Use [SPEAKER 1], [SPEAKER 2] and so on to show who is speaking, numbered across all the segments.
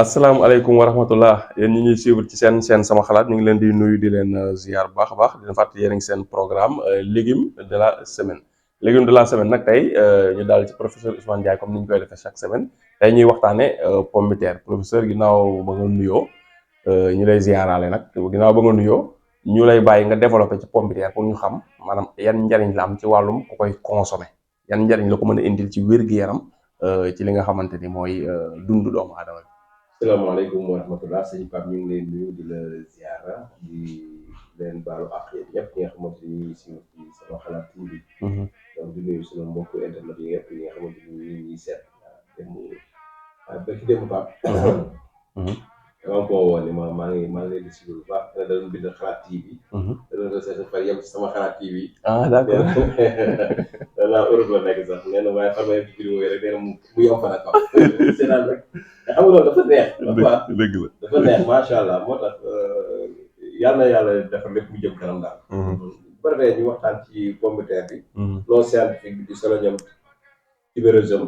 [SPEAKER 1] asalaamaaleykum wa rahmatullah yéen ñi ñuy suivre ci seen sama xalaat ñu ngi leen di nuyu di leen ziar bu baax a baax di leen fàttali yéen a ngi seen programme légume de la semaine. Légume de la semaine nag tey ñu daal ci professeur Ousmane Ndiaye comme ni ñu koy defee chaque semaine tey ñuy waxtaanee pomme de terre professeur ginnaaw ba nga nuyoo ñu lay ziaraale nag ginnaaw ba nga nuyoo ñu lay bàyyi nga développé ci pomme de terre pour ñu xam maanaam yan njariñ la am ci wàllum ku koy consommé yan njariñ la ko mën a indil ci wér-gu-yaram ci li nga xamante ni mooy dundu doomu aadama bi.
[SPEAKER 2] salaamaaleykum wa rahmatulah sëñ Pape ñu ngi leen nuyu di la ziara di leen baalu àq yëpp ñi nga xamante ni ñu ngi si sama xalaat TV. donc di nuyu sunu mbokku internet yi yëpp ñi nga xamante ni ñu ngi seet ba ci démb Pape. dama ko woon ni maa ngi leen di suivre bu baax da doon bind xalaat TV. da doon recherche par yem ci sama xalaat TV.
[SPEAKER 1] D'accord.
[SPEAKER 2] danaa Europe la nekk sax nee na waaye xam nga vidéo yi rek nee na mu yomb na kaw. seetaan rek te xam nga loolu dafa neex.
[SPEAKER 1] dëgg la
[SPEAKER 2] dafa neex macha allah moo tax yàlla na yàlla defar lépp mu jëm kanam daal. bu ko defee ñu waxtaan ci pomme de terre bi. non scientifique bi di Solanum tuberosum.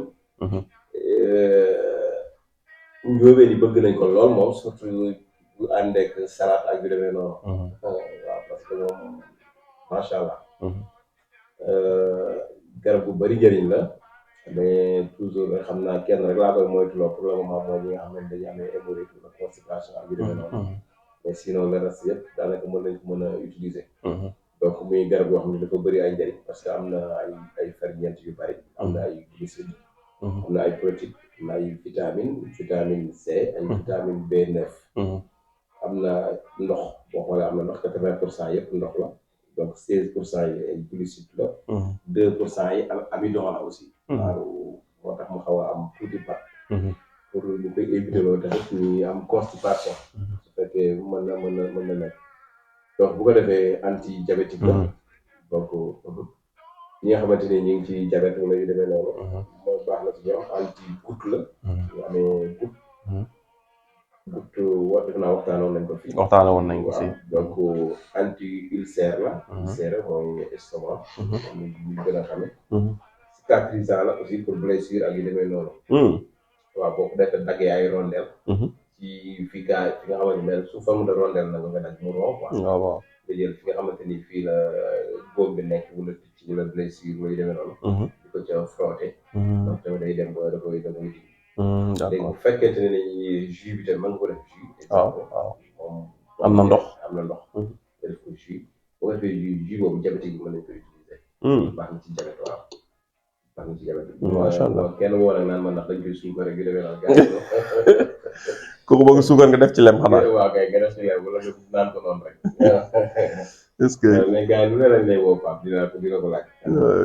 [SPEAKER 2] njóobeen yi bëgg nañ ko lool moom surtout bu ànd ak salade ak yu demee noonu. waaw parce que moom macha allah. garab bu bari njëriñ la. mais toujours xam naa kenn rek laa koy moytuloo pour le moment mooy ñi nga xam ne dañuy amee hémorroïde wala constipation ak yu demee noonu. mais sinon le reste yëpp daanaka mën nañ ko mën a utiliser. donc muy garab yoo xam ne dafa bëri ay njëriñ parce que am na ay ferñeent yu bëri. am na ay glucides. am na ay protéines am na ay vitamine C ay vitamine B9. am na ndox boo xoolee am na ndox 80% yëpp ndox la donc 16% yi ay glucides la. 2% yi amidon la aussi. waaw moo tax mu xaw a am tuuti pat. pour ñu koy éviter loolu tamit ñu am constipation. su fekkee mën na nekk. donc bu ko defee anti diabétique la. donc ñi nga xamante ni ñu ngi ci diabète wala yu demee noonu. mooy baax na ci ñoom anti goutte la. ñu amee goutte defe naa waxtaanoon nañ ko fii.
[SPEAKER 1] waxtaanoon nañ ko fii.
[SPEAKER 2] donc anti ulcère la. ulcère mooy estomac. ñu gën a xamee. cicatrisant la aussi pour blessure ak yu demee noonu. waaw boo ko defee daggee ay rondelle. ci fi nga xamante ne su forme de rondelle nag nga dagg mu roo quoi.
[SPEAKER 1] waaw
[SPEAKER 2] nga jël fi nga xamante ni fii la góob bi nekk wala picc wala blessure wala yu demee noonu. di ko ca frotté. donc tamit day dem ba da koy ji. léegi bu fekkente ne ni jus bi tamit mën nga ko def jus.
[SPEAKER 1] waaw
[SPEAKER 2] moom
[SPEAKER 1] am na ndox.
[SPEAKER 2] nga def ko jus boo ko defee jus boobu diabétique bi mën nañ ko utiliser. baax na ci diabète waaw. baax na ci diabète.
[SPEAKER 1] macha allah
[SPEAKER 2] kenn woo nag naan man ndax dañ koy suukar rek yu demee noonu gars yi.
[SPEAKER 1] ku ko bëgg suukar nga def ci lem xanaa.
[SPEAKER 2] waaw kay nga def ci lem wala nga naan ko noonu rek.
[SPEAKER 1] est-ce que
[SPEAKER 2] mais gars yi lu ne lañ lay woo Pape dina ko laaj.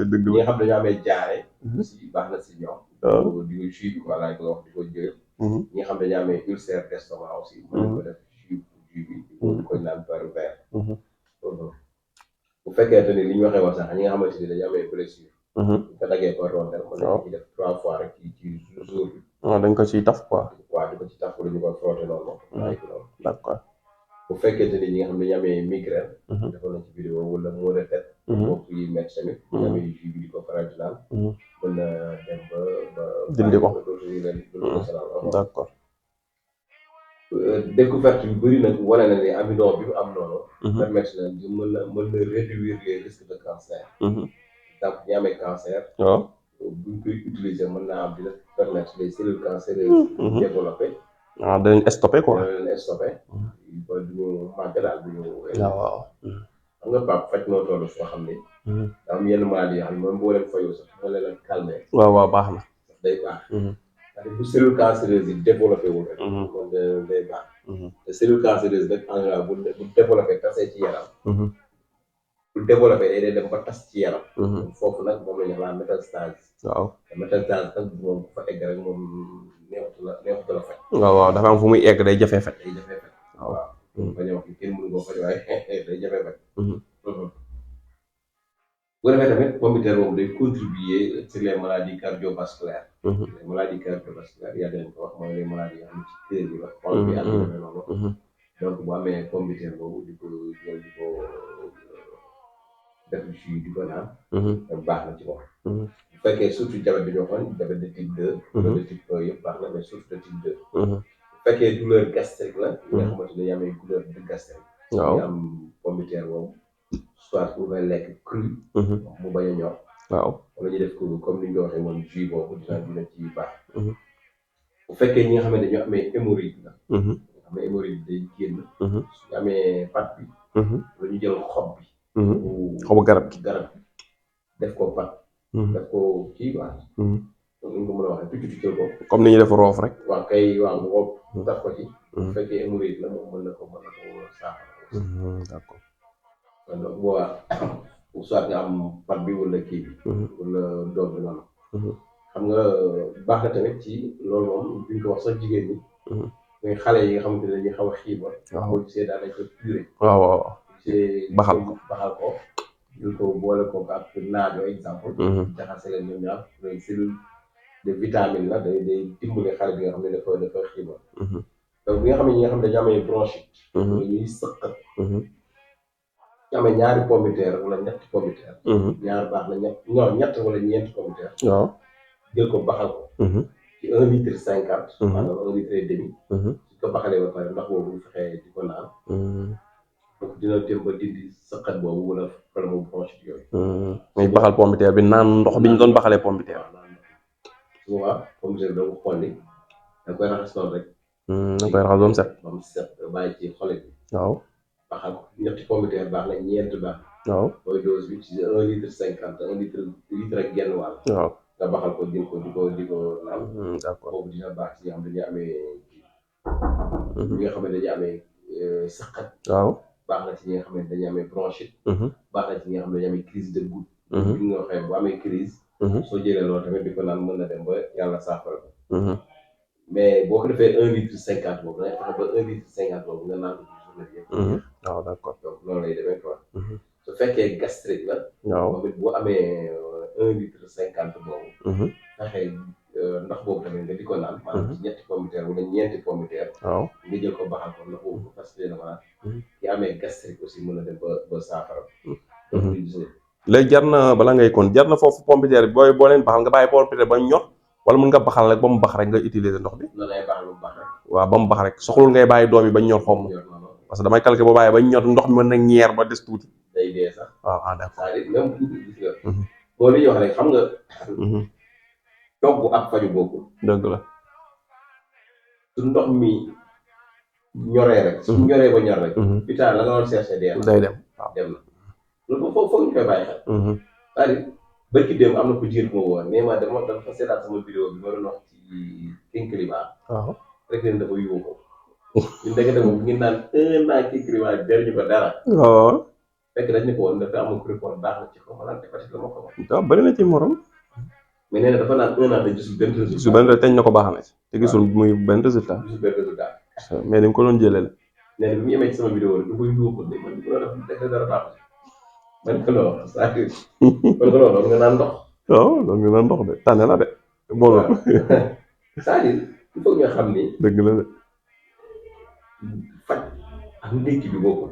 [SPEAKER 1] dëgg
[SPEAKER 2] ñi
[SPEAKER 1] la.
[SPEAKER 2] nga xam dañoo amee jaare. aussi baax na si ñoom.
[SPEAKER 1] waaw
[SPEAKER 2] di ko jus bi quoi laaj ko wax di ko jël. ñi nga xam dañoo amee ulcère d'estomac aussi. mën nañ ko def jus bi di ko naan par verre. bu fekkee ni li ñu waxee woon sax ñi nga xamante ni dañoo amee blessure. bu ko daggee par rondelle mën nañ ci def 3 fois rek ci jour bi.
[SPEAKER 1] waaw dañ ko ciy taf quoi.
[SPEAKER 2] waaw di ko ci taf wala ñu ko frotté noonu.
[SPEAKER 1] d'accord.
[SPEAKER 2] bu fekkente ni ñi nga xam ne dañu amee migraine. defoon nañ ci vidéo wala maux de tête. bopp yi métti tamit. ñu amee jus bi di ko faral di naan. mën na dem ba.
[SPEAKER 1] dindi ko
[SPEAKER 2] d'accord. découverte yu bëri nag wane na ni amidon bi mu am noonu. permettre na mën na réduire les risques de cancer. donc ñi amee cancer.
[SPEAKER 1] waaw
[SPEAKER 2] buñ koy utiliser mën naa am dina permettre les cellules cancéreuses. développer.
[SPEAKER 1] ah danañ stoppé quoi.
[SPEAKER 2] danañ stoppé. ba du ñu màgg daal du ñu.
[SPEAKER 1] waaw.
[SPEAKER 2] xam nga Pape faj moo toll foo xam ne. daa am yenn maladies yoo xam ne même boo leen fayoo sax mën leen a calmer.
[SPEAKER 1] waaw baax na.
[SPEAKER 2] day baax. parce que bu cellule cancéreuse yi développé wul rek. moom day baax. te cellule cancéreuse rek en général bu développé tasee ci yaram. bu développé day dem ba tas ci yaram. foofu nag moom la ñu wax la métastase.
[SPEAKER 1] waaw
[SPEAKER 2] te métastase nag moom bu fa egg rek moom neexutu la faj.
[SPEAKER 1] waaw dafa am fu muy egg day jafee faj.
[SPEAKER 2] waaw. bañ a wax ni kenn mënu koo faj waaye day jafee faj. bu defee tamit pomme de terre boobu day contribuer sur les maladies cardiovasculaires. les maladies cardiovasculaires yaa dañ ko wax mooy les maladies yoo xam ne ci cœur bi la. xol bi ak yu demee noonu. donc bu amee pomme de terre boobu di ko jël di ko def jus di ko naan. baax na ci moom. bu fekkee surtout diabète bi ñu waxoon diabète de type 2. wala de type yëpp baax na mais surtout de type 2. bu fekkee douleur gastrique la. nga xamante ne dañuy amee douleur de gastrique.
[SPEAKER 1] waaw
[SPEAKER 2] ñu am pomme de terre boobu soit bu koy lekk cru. mu bañ a ñor.
[SPEAKER 1] waaw
[SPEAKER 2] wala ñu def ko comme ni ñu ko waxee moom jus boobu dina ci baax. bu fekkee ñi nga xam ne dañoo amee hémorroïde la. nga xam ne hémorroïde day génn. su ñu amee pat bi. la ñu jël xob bi.
[SPEAKER 1] xobu garab gi
[SPEAKER 2] def ko pat. def ko kii quoi. comme ni nga ko mën a waxee tuuti ko.
[SPEAKER 1] comme ni ñuy def roof rek.
[SPEAKER 2] waaw kay waaw roof. daf ko ci. bu fekkee hémorroïde la moom mën na ko saafara.
[SPEAKER 1] d'accord.
[SPEAKER 2] kon donc boobaa soit nga am pat bi wala kii bi. wala doom bi noonu. xam nga baax na tamit ci loolu moom duñ ko wax sax jigéen ñi. muy xale yi nga xamante ne dañuy xaw a xiiba. waaw boo gisee daal dañ ko puré. waaw baxal ko. ñu ko boole ko ak naajo exemple. jaxase leen ñoom ñaar léegi cellule de vitamine la day dimbali xale bi nga xam ne dafa xiiba. donc bi nga xam ne ñi nga xam ne dañu amee bronchite. ñuy sëqat. ñu amee ñaari pomme de terre wala ñetti pomme de terre. ñaar baax na ñett wala ñeenti pomme de terre. waaw jël ko baxal ko. ci 1,50 litre. maanaam 1,5 litre. su ko baxalee ba pare ndox boobu bu fexee di ko naan. donc dina dem ba dindi sëqat boobu wala problème mu bronchite yooyu.
[SPEAKER 1] muy baxal pomme de terre bi naan ndox bi ñu doon baxalee pomme de terre.
[SPEAKER 2] su boobaa pomme de terre bi da nga ko xolli da nga koy raxas noonu rek.
[SPEAKER 1] da nga koy raxas ba mu set.
[SPEAKER 2] ba mu set bàyyi ci xole bi.
[SPEAKER 1] waaw
[SPEAKER 2] baxal ñetti pomme de terre baax na ñeent baax. waaw mooy dose bi ci 1,50 litre 1 litre ak genn wàll. waaw nga baxal ko jël ko di ko naan. d'accord boobu dina baax ci ñi nga xam dañuy amee kii. ñi nga xam ne dañuy amee sëqat. waaw baax na ci ñi nga xam ne dañuy amee bronchite. baax na ci ñi nga xam ne dañuy amee crise de goutte. bi nga waxee bu amee crise. soo jëlee loolu tamit di ko naan mën na dem ba yàlla saafara ko. mais boo ko defee 1,50 litre boobu da ngay fexe ba 1,50 litre boobu nga naan ko ci journée bi yëpp. waaw d'accord donc loolu lay demee quoi. su fekkee gastrique la. waaw moom it bu amee 1,50 litre boobu. fexe ndox boobu tamit nga di ko naan. maanaam ci ñetti pomme de terre wala ñeenti pomme de terre. waaw nga jël ko baxal ko ndox boobu parce que dina ko naan. ki amee gastrique aussi mën na dem ba saafara.
[SPEAKER 1] léegi jar na bala ngay kon jar na foofu pomme de terre boo leen baxal nga bàyyi pomme de terre ba ñor wala mën nga baxal rek ba mu bax rek nga utiliser ndox bi.
[SPEAKER 2] non day baax lu baax rek.
[SPEAKER 1] waaw ba mu bax rek soxlul ngay bàyyi doom yi ba ñor xom parce que damay calculer boo bàyyi ba ñor ndox mi mën na ñeer ba des tuuti.
[SPEAKER 2] day dee sax.
[SPEAKER 1] waaw d'accord
[SPEAKER 2] c'est-à-dire même bu gis nga. boo li ñuy wax rek xam nga. togg ak faju bokkul.
[SPEAKER 1] dëgg la.
[SPEAKER 2] su ndox mi ñoree rek. su ñoree ba ñor rek. putain la nga doon cherché dee na.
[SPEAKER 1] day dem waaw
[SPEAKER 2] dem na. loolu foog ñu koy bàyyi xel. c'est-à-dire barki démb am na ko jiir bu ma woon mais ma dafa seetaat sama vidéo bi ma doon wax ci Kinkeliba. waaw rek leen dafa yuuxu. ñu ndekete moom ngi naan 1 an Kinkeliba jëriñu ko dara. waaw fekk dañ ne ko woon dafa amul report baax na ci xaw ma lan hépatite la ma ko wax.
[SPEAKER 1] waaw bëri na ci morom.
[SPEAKER 2] mais nee na dafa naan 1 an te gisul benn résultat.
[SPEAKER 1] gisul benn teñ na ko baax na ci. te gisul muy benn résultat.
[SPEAKER 2] gisul benn résultat.
[SPEAKER 1] mais ni mu ko doon jëlee la.
[SPEAKER 2] nee na bi mu yemee ci sama vidéo rek du koy yuuxu de man bu doon def dara baax man ko lool c'est-à-dire man ko lool nga naan ndox. waaw
[SPEAKER 1] loolu nga naan ndox de tànne la de. booloo
[SPEAKER 2] c'est-à-dire il faut nga xam ni.
[SPEAKER 1] dëgg la de.
[SPEAKER 2] faj ak ndékki bi bokkul.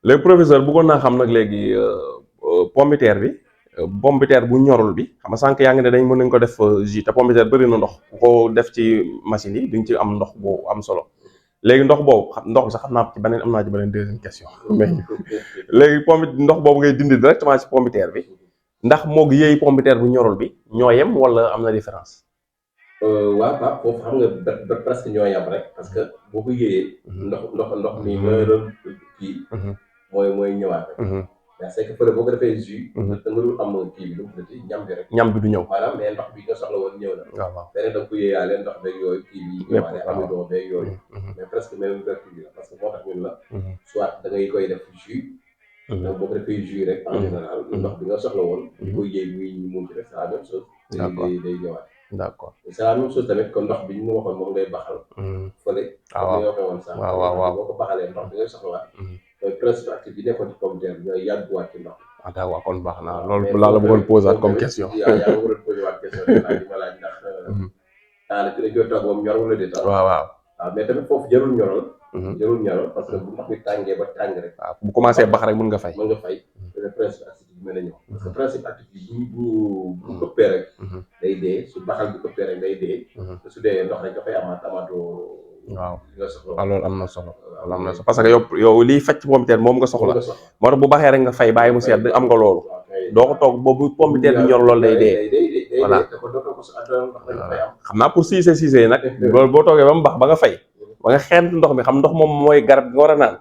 [SPEAKER 1] léegi professeur bëggoon naa xam nag léegi pomme de terre bi pomme de terre bu ñorul bi xam nga sànq yaa ngi ne dañ mën nañ ko def jus te pomme de terre bëri na ndox bu ko def ci machine yi duñ ci am ndox bu am solo. léegi ndox boobu ndox bi sax xam naa ci beneen am naa ci beneen deuxième question mais léegi ndox boobu ngay dindi directement ci pomme de terre bi ndax moog yéey pomme de terre bu ñorul bi ñoo yem wala am na différence.
[SPEAKER 2] waaw waaw foofu xam nga ba presque ñoo yem rek parce que boo ko yéeyee. ndox mi nga doon kii. mooy ñëwaat rek. mais c'est que fële boo ko defee jus. da nga dul am kii bi lu mu tuddati ñam bi rek.
[SPEAKER 1] ñam bi du ñëw
[SPEAKER 2] maanaam mais ndox bi nga soxla woon ñëw na. waaw waaw feneen da nga ko yéeyaale ndox beeg yooyu kii bi. ñëwaale amidon beeg yooyu. mais presque même vertu bi la parce que moo tax ñun la. soit da ngay koy def jus. donc boo ko defee jus rek en général ndox bi nga soxla woon. di koy yéey muy ñu mun ci rek c'est la même chose. day ñëwaat.
[SPEAKER 1] d'accord
[SPEAKER 2] c'est la même chose tamit comme ndox bi ñu waxoon moom ngay baxal. fële. waaw waaw waxee woon sax. waaw boo ko baxalee ndox bi ngay soxlawaat. mooy principe actif bi nekkoon ci pomme de terre bi ñooy yàgguwaat ci ndox.
[SPEAKER 1] ah d'accord kon baax na loolu laa la bëggoon poser comme question.
[SPEAKER 2] yaa ngi bëggoon poser waat question bi ma laaj ndax. daanaka dañu koy toog moom ñor wala déet.
[SPEAKER 1] waaw waaw.
[SPEAKER 2] waaw mais tamit foofu jarul ñoral. jarul ñoral parce que bu ndox mi tàngee ba tàng rek.
[SPEAKER 1] waaw bu commencé bax rek mën nga fay.
[SPEAKER 2] mën nga fay. principe actif bi mën a ñëw. parce que principe actif bi bu ëppee rek. day dee su baxal bi ëppee rek day dee. te su dee ndox rek dafay amaatoo
[SPEAKER 1] waaw
[SPEAKER 2] nga soxla
[SPEAKER 1] waaw loolu am na solo loolu am na solo parce que yow liy faj ci pompiteer moom nga soxla
[SPEAKER 2] nga soxla
[SPEAKER 1] moo tax bu baxee rek nga fay bàyyi mu sedd am nga loolu doo ko toog boobu pompiteer bi ñor loolu day dee voilà xam naa pour siise yi nag loolu boo toogee ba mu bax ba nga fay ba nga xeent ndox mi xam ndox moom mooy garab gi nga war a naan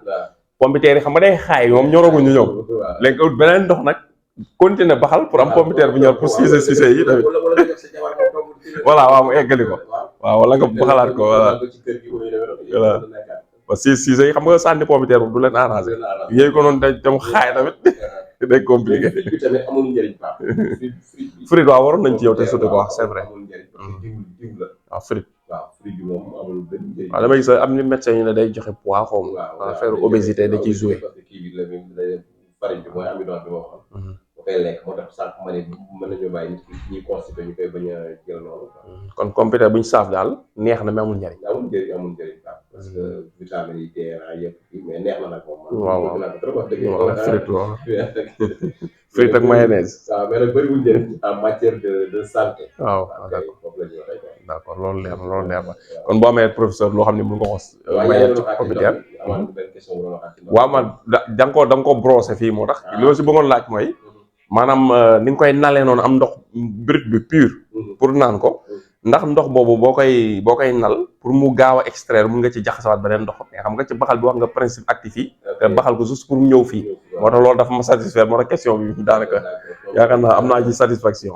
[SPEAKER 1] pompiteer yi xam nga day xaay moom ñoraguñu ñoom léegi ut beneen ndox nag continuer baxal pour am pompiteer bi ñor pour siise yi tamit voilà waaw mu eggali ko waaw wala nga baxalaat ko voilà voilà parce que siise yi xam nga sànni pompiteer du leen arrangé yooyu ko noonu dem xaay tamit day compliqué frite waaw waroon nañ ci yow te surtout ko wax c'est vrai waaw frite waaw damay gis am ni médecin ñu ne day joxe poids xaw ma affaire obésité da ciy joué
[SPEAKER 2] koy lekk moo tax sànq ma ne mën nañu bàyyi nit ki ñuy constipé ñu koy bañ a jël noonu.
[SPEAKER 1] kon pompiteer bu ñu saaf daal neex na mais amul njariñ.
[SPEAKER 2] amul njëriñ parce que vitamines yi DRA yëpp mais neex na nag moom.
[SPEAKER 1] waaw
[SPEAKER 2] bëgg naa ko trop wax dëgg
[SPEAKER 1] waaw frite waaw frite ak mayonnaise.
[SPEAKER 2] waaw mais nag bëriwul njëriñ en matière de santé.
[SPEAKER 1] waaw
[SPEAKER 2] d'accord foofu la ñuy waxee quoi.
[SPEAKER 1] d'accord loolu leer na kon boo amee professeur loo xam ne mën nga ko mayal ci pompiteer. waaw man da nga ko brosser fii moo tax. li ma si bëggoon laaj mooy. maanaam ni nga koy nalee noonu am ndox brut bi pur pour naan ko ndax ndox boobu boo koy nal pour mu gaaw a extraire mun nga ci jaxasawaat beneen ndox mais xam nga ci baxal bi wax nga principe actif yi nga baxal ko juste pour mu ñëw fii moo tax loolu dafa ma satisfaire moo tax question bi daanaka yaakaar naa am naa ci satisfaction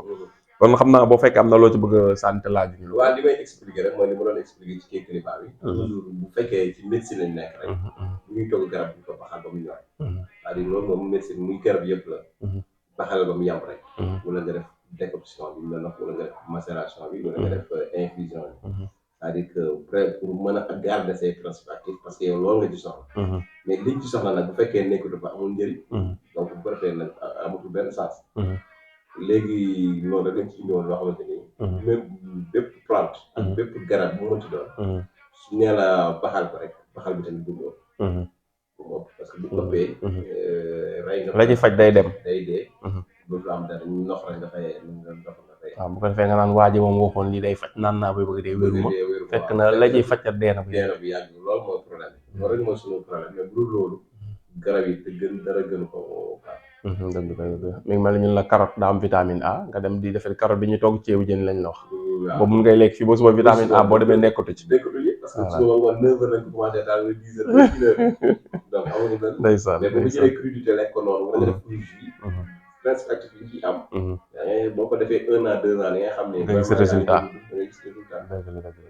[SPEAKER 1] kon xam naa boo fekkee am na loo ci bëgg a sant laaj ñu
[SPEAKER 2] waaw li may expliquer rek mooy li ma doon expliquer ci kii climat bi toujours bu fekkee ci médecine lañ nekk rek bu ñuy togg garab bi ko baxal ba mu ñor c'est-à-dire loolu moom médecine muy garab yëpp la baxal ba mu yàmp rek wala nga def décoction bi ñu la wax wala nga def macération bi wala nga def infusion bi c'est-à-dire que pour mën a garder say principes actifs parce que yow loolu nga ci soxla mais liñ ci soxla nag bu fekkee nekk dafa amul njëriñ donc bu ko defee nag amatul benn sens léegi loolu rek lañ ci indiwoon loo xamante ni même bépp plante ak bépp garab bu mënti doon su nee la baxal ko rek baxal bi tamit dundoo parce que bu ëppee rey nga
[SPEAKER 1] la ci faj day dem
[SPEAKER 2] day dee dootu am dara ndox rek dafay ndox dafay
[SPEAKER 1] waaw bu ko defee nga naan waa ji moom waxoon lii day faj naan naa bay bëgg dee wéru ma fekk na la ciy fajkat dee na bu
[SPEAKER 2] yàgg loolu mooy problème loolu rek mooy sunu problème mais bu dul loolu garab yi te gën dara gën ko
[SPEAKER 1] dëgg mi ngi mel ni ñun la carotte daa am vitamine A nga dem di defee carotte bi ñu togg ceebu jën lañ la wax boobu mun ngay lekk fii ba suba vitamine A boo demee nekkatu ci
[SPEAKER 2] parce que suba ngoon 9h lañ ko commencé daal 10h ba 1h donc amuñu benn
[SPEAKER 1] ndeysaan
[SPEAKER 2] mais bu ñu jëlee crudité lekk ko noonu wala nga def jus principe actif yi ciy am boo ko defee 1 an 2 ans da ngay xam ne
[SPEAKER 1] da ngay gis résultat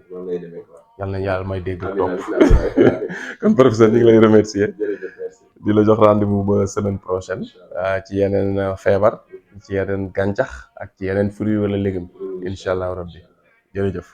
[SPEAKER 2] loolu lay demee quoi
[SPEAKER 1] yal nañu yàlla may dégg topp kon professeur ñu ngi lay remercier di la jox rendez-vous ba semaine prochaine ci yeneen feebar ci yeneen gàncax ak ci yeneen fruits wala légumes incha allah rabbi jërëjëf